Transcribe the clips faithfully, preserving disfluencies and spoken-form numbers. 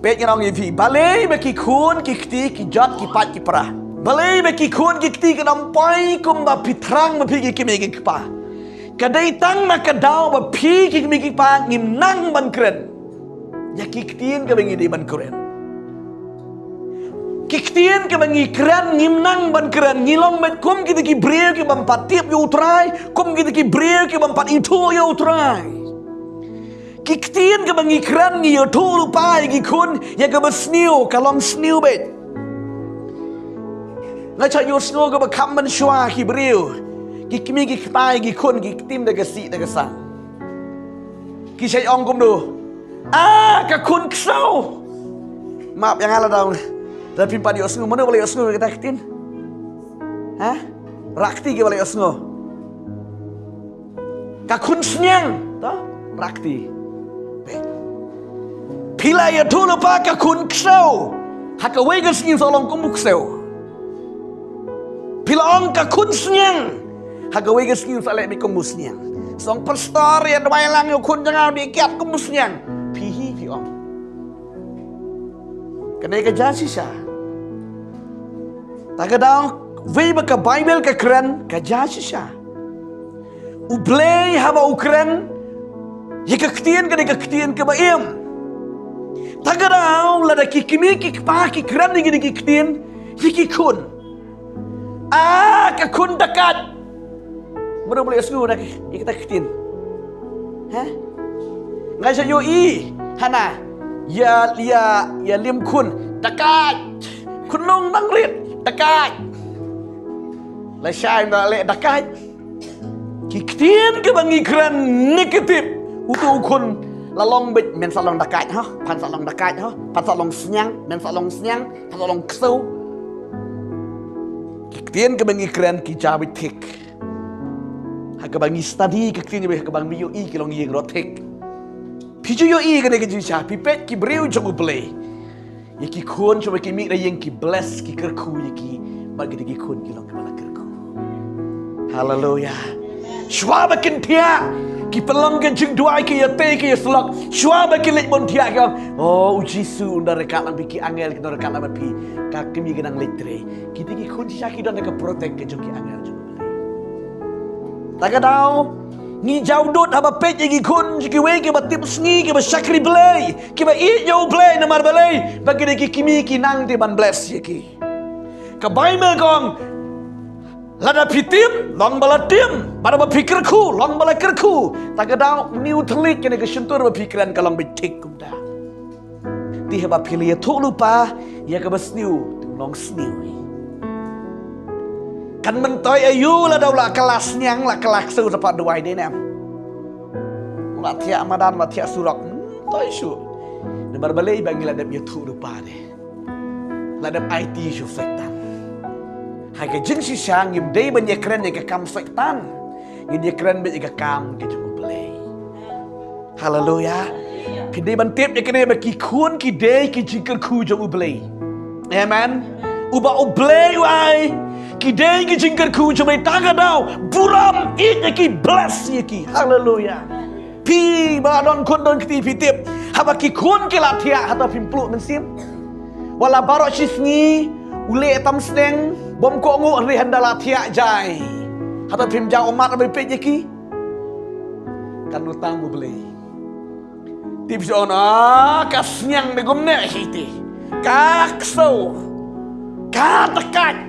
Peit ngan ong ïa phi, balei ba ki khun ki kti ki jot ki pait ki pra? Balei ba ki khun ki kti ki nym poi kumba phi thrang ma phi ki kmie ki kpa? Ka dei tang na ka daw ba phi ki kmie ki kpa ngim nang ban kren ïa ki ktien kaba ngi dei ban kren. Ki ktien kaba ngi kren ngim nang ban kren, ngi long beit kum kita ki briew ki bym pat tip ïa U Trai, kum kita ki briew ki bym pat ithuh ïa U Trai. Ki ktien kaba ngi kren ngi ïathuh lypa ïa ki khun, ïa kaba sniew ka long sniew beit. Nga shait ïohsngew kaba kham mynshuwa ki briew, ki kmie ki kpa ïa ki khun ki ktien da ka sih da ka sang. Ki shait ong kumno? Ah, ka khun ksew. Map ïa nga lada, lada phim pat ïohsngew, mano ba la ïohsngew ïa kata ka ktien? Ha? Rakti ki ba la ïohsngew. Ka khun sniang, to? Rakti. Phi la ïathuh lypa ka khun ksew, ha kawei ka sngi sa long kum u ksew. Phi la ong ka khun sniang, ha kawei ka sngi sa leh beit kum u sniang. Song pastor ïa duwai lang ïa u khun jong nga u dei kiad kum u sniang. Phi hi phi ong. Kane ka jia shisha. Ta ka daw, wei ba ka Bible ka kren ka jia shisha. U Blei haba u kren ïa ka ktien, ka dei ka ktien kaba im. Ta ka daw, lada ki kmie ki kpa ki kren ïa kine ki ktien ïa ki khun. Ah, ka khun dakait. Mano ba la ïohsngew na ïa kata ka ktien? Ha? Nga shait ïohi hana ïa, ïa, ïa Liam khun, dakait. Khun nong nang rit, dakait. Lashai ym da leh dakait. Ki ktien kiba ngi kren negative, uto u khun la long beit, men sa long dakait ha, phan sa long dakait ha, phan sa long sniang, men sa long sniang, phan sa long ksew. Ki ktien kiba ngi kren ki jia beit thik. Ha kaba ngi study ki ktien jong U Blei, ha kaba ngi ïohi ki long ïing rot thik. Phi ju ïohi kane ka jingshisha, phi peit ki briew jong U Blei. Ïa ki khun, shuwa ki mih na ïing ki bless, ki kyrkhu ïa ki, bad kita ki khun ki long kiba la kyrkhu. Haleluya. Shuwa ba kin thiah, ki pynlong ka jingduwai, ki ïatei, ki ïasyllok. Shuwa ba ki leit bun thiah ki ong, "Oh, U Jisu un da ryngkat lem bad phi, ki angel ki da ryngkat lem bad phi." Ka kmie ka nang leit trei. Kita ki khun shisha ki don da ka protect ka jong ki angel jong U Blei. Ta ka daw, ngi jaw dud haba peit ïa ki khun, kiwei kiba tipsngi, kiba shakri Blei, kiba ïeit ïa U Blei, namar balei, ba kine ki kmie ki nang te ban bless ïa ki. Ka Bible ka ong, lada phi tim, long ba la tim, bad haba phi kyrkhu, long ba la kyrkhu. Ta ka daw, une u thylliej kane ka shyntur ba phi kren ka long beit thik kumta. Te haba phi la ïathuh lypa ïa kaba sniew, te long sniew. Kan myntoi aïu lada u la kylla sniang, la kylla ksew, sa pat duwai dei ne em? U la thiah madan, u la thiah surok, myntoi shuh. Namar balei? Ba ngi la dep ïathuh lypa de. La dep aiti sha u Soitan. Ha ka jingshisha ngim dei ban ïakren ïa ka kam Soitan. Ngin ïakren beit ïa ka kam ka jong U Blei. Haleluya. Phi dei ban tip ïa kane ba ki khun ki dei ki jingkyrkhu jong U Blei. Amen. Uba U Blei u ai, ki dei ki jingkyrkhu jong U Blei, ta ka daw, burom ïeit ïa ki, bless ïa ki. Haleluya. Phi ba don khun don kti phi tip, haba ki khun ki la thiah, hato phim pluh mynsiem? Wat la baroh shi sngi u leh tam sdang, bym kohnguh, hynrei hynda la thiah jai, hato phim jaw ummat ban peit ïa ki? Kan ym tam U Blei. Te phi ong, ah, ka sniang ne kumne hi te, ka ksew, ka dakait.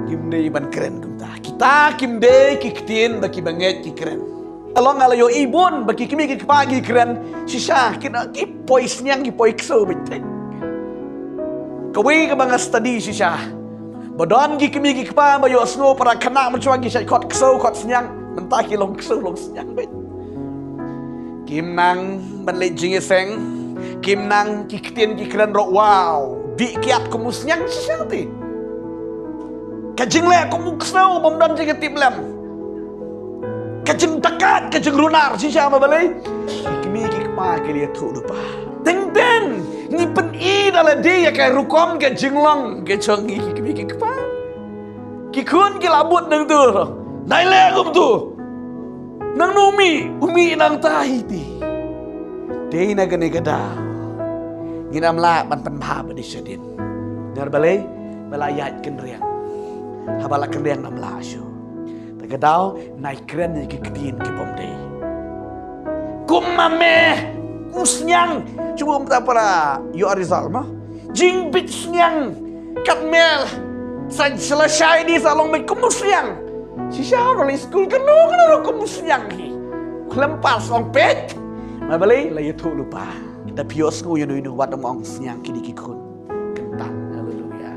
Kim dei ban kren kumta. Kita kim dei ki ktien ba kiba ngeit ki kren. Ka long, nga la ïohi bun ba ki kmie ki kpa ki kren shisha, ki na, ki poi sniang, ki poi ksew beit thik. Kawei kaba nga study shisha, ba don ki kmie ki kpa ba ïohsngew para khynnah mynshuwa ki shait khot ksew khot sniang, mynta ki long ksew long sniang beit. Kim nang ban leit jingïaseng, kim nang, ki ktien ki kren ruh, wow, dih kiad kum u sniang shisha te. Ka jingleh kum u ksew, bym don jingïatiplem. Ka jingdakait, ka jingrunar shisha, namar balei? Ki kmie ki kpa ki la ïathuh lypa. Teng teng ngi pyni da lade ïa ka rukom ka jinglong ka jong ngi ki kmie ki kpa. Ki khun ki la bud nangtu, nai leh kumtu. Nangno u mih, u mih nangta hi te. Te na kane ka daw, Ngin ym lah ban pynbha bad i shadien. Namar balei? Ba la ïaid kynriang. Haba la kynriang ngam lah shuh. Te ka daw, nai kren ïa ki ktien ki bym dei. Kum ma me, u sniang, shu bym ta para, ïoh result mo. Jingbit sniang, kat mel, sa sla shai di sa long beit kum u sniang. Shisha, ong la skul kano kano kum u sniang hi. Khlem pass ong peit. Namar balei, la ïathuh lypa. Da phi ïohsngew ïa uno uno wat ym ong sniang, ki dei ki khun. Kyntan, haleluya.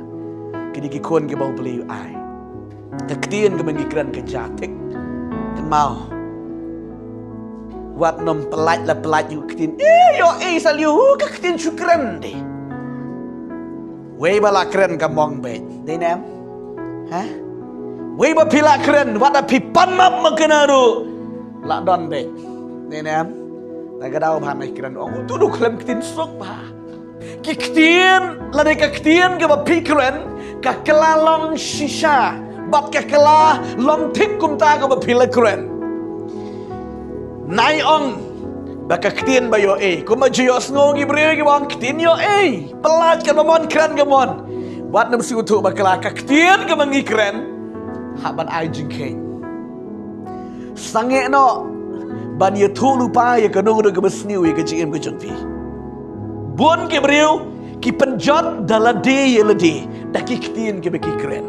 Ki dei ki khun kiba U Blei u ai. Ka ktien kaba ngi kren ka jia thik. Kynmaw. Wat nym pyllait la pyllait ïa ka ktien. Eh, ïoh, eh, sa liu, ka ktien shu kren de. Wei ba la kren ka mong beit. Dei ne em? Ha? Wei ba phi la kren, wat da phi pan map ma kane ruh. La don beit. Dei ne em? La ka daw ba nai kren ong, uto u khlem ktien suk bha. Ki ktien, lada ka ktien kaba phi kren, ka kylla long shisha, bad ka kylla long thik kumta kaba phi la kren. Nai ong ba ka ktien ba ïoh ei, kumba ju ïohsngew ki briew kiba ong ktien ïoh ei, pyllait kaba mon kren ka mon. Wat nym sngewthuh bakla, ka ktien kaba ngi kren, hap ban ai jingkheiñ. Sangeh noh ban ïathuh lypa ïa kano kano kaba sniew ïa ka jingim ka jong phi. Bun ki briew ki pynjot da lade ïa lade da ki ktien kiba ki kren.